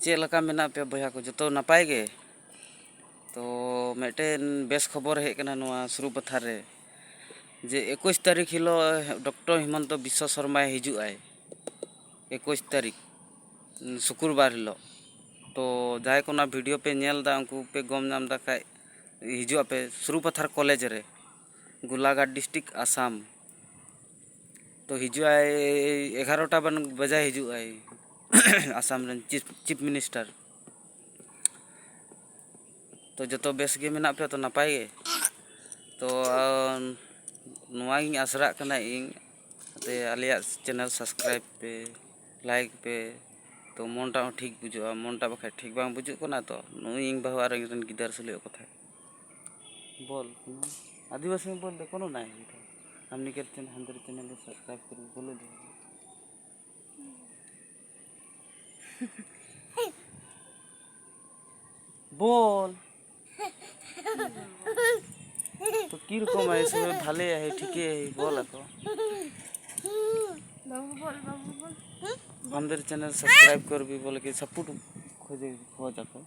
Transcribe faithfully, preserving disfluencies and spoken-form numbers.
ᱪᱮᱫ ᱞᱮᱠᱟ ᱢᱮᱱᱟᱜ ᱯᱮᱭᱟ ᱵᱚᱭᱦᱟ ᱠᱚ? ᱡᱚᱛᱚ ᱱᱟᱯᱟᱭ ᱜᱮ? ᱛᱚ ᱢᱤᱫᱴᱮᱱ ᱵᱮᱥ ᱠᱷᱚᱵᱚᱨ ᱦᱮᱡ ᱠᱟᱱᱟ ᱱᱚᱣᱟ ᱥᱩᱨᱩ ᱯᱟᱛᱷᱟᱨ ᱨᱮ, ᱡᱮ ᱮᱠᱩᱥ ᱛᱟᱹᱨᱤᱠᱷ ᱦᱤᱞᱳᱜ ᱰᱚᱠᱴᱚᱨ ᱦᱤᱢᱚᱱᱛᱚ ᱵᱤᱥᱥᱚ ᱥᱚᱨᱢᱟᱭ ᱦᱤᱡᱩᱜ ᱟᱭ ᱮᱠᱩᱥ ᱛᱟᱹᱨᱤᱠᱷ, ᱩᱸ, ᱥᱩᱠᱩᱨᱵᱟᱨ ᱦᱤᱞᱳᱜ᱾ ᱛᱚ ᱡᱟᱦᱟᱸᱭ ᱠᱚ ᱚᱱᱟ ᱵᱷᱤᱰᱤᱭᱳ ᱯᱮ ᱧᱮᱞ ᱮᱫᱟ, ᱩᱱᱠᱩ ᱯᱮ ᱜᱚᱢ ᱧᱟᱢ ᱮᱫᱟ ᱠᱷᱟᱡ, ᱦᱤᱡᱩᱜ ᱟᱯᱮ ᱥᱩᱨᱩ ᱯᱟᱛᱷᱟᱨ ᱠᱚᱞᱮᱡᱽ ᱨᱮ, ᱜᱳᱞᱟᱜᱷᱟᱴ ᱰᱤᱥᱴᱨᱤᱠᱴ, ᱟᱥᱟᱢ᱾ ᱛᱚ ᱦᱤᱡᱩᱜ ᱟᱭ ᱮᱜᱟᱨᱚᱴᱟ ᱵᱟᱡᱟᱭ ᱦᱤᱡᱩᱜ ᱟᱭ ᱟᱥᱟᱢ ᱨᱮᱱ ᱪᱤᱯ ᱪᱤᱯ ᱢᱤᱱᱤᱥᱴᱟᱨ᱾ ᱛᱚ ᱡᱚᱛᱚ ᱵᱮᱥ ᱜᱮ ᱢᱮᱱᱟᱜ ᱯᱮᱭᱟ ᱛᱚ? ᱱᱟᱯᱟᱭ ᱜᱮ? ᱛᱚ ᱱᱚᱣᱟ ᱜᱤᱧ ᱟᱥᱨᱟᱜ ᱠᱟᱱᱟ ᱤᱧ, ᱡᱟᱛᱮ ᱟᱞᱮᱭᱟᱜ ᱪᱮᱱᱮᱞ ᱥᱟᱵᱥᱠᱨᱟᱭᱤᱵᱽ ᱯᱮ, ᱞᱟᱭᱤᱠ ᱯᱮ᱾ ᱛᱚ ᱢᱚᱱᱴᱟᱜ ᱦᱚᱸ ᱴᱷᱤᱠ ᱵᱩᱡᱩᱜᱼᱟ, ᱢᱚᱱᱴᱟᱜ ᱵᱟᱠᱷᱟᱡ ᱴᱷᱤᱠ ᱵᱟᱝ ᱵᱩᱡᱩᱜ ᱠᱟᱱᱟ᱾ ᱛᱚ ᱱᱩᱭ ᱤᱧ ᱵᱟᱹᱦᱩ ᱟᱨ ᱤᱧ ᱨᱮᱱ ᱜᱤᱫᱟᱹᱨ ᱥᱩᱞᱩᱡ ᱠᱟᱛᱷᱟ᱾ ᱵᱚᱞ, ᱟᱹᱫᱤᱵᱟᱹᱥᱤ ᱵᱚᱞ ᱫᱚ ᱠᱳᱱᱳ ᱱᱟᱭ ᱦᱩᱭᱩᱜᱼᱟ᱾ ᱟᱢ ᱱᱤᱠᱮᱨ ᱪᱮᱱ ᱦᱟᱱᱫᱨᱤ ᱪᱮᱱᱮᱞ ᱨᱮ ᱥᱟᱵᱥᱠᱨᱟᱭᱤᱵᱽ ᱠᱚᱨᱮ ᱵᱚᱞᱮ ᱫᱚ᱾ ᱵᱚᱞ। তো কিরকম হয়, সবাই ভালে আহে, ঠিকে আহে, বল আকো। বাবু বল, বাবু বল। আমাদের চ্যানেল সাবস্ক্রাইব করবি বলে কি সাপোর্ট খোঁজে, খোঁজ আকো।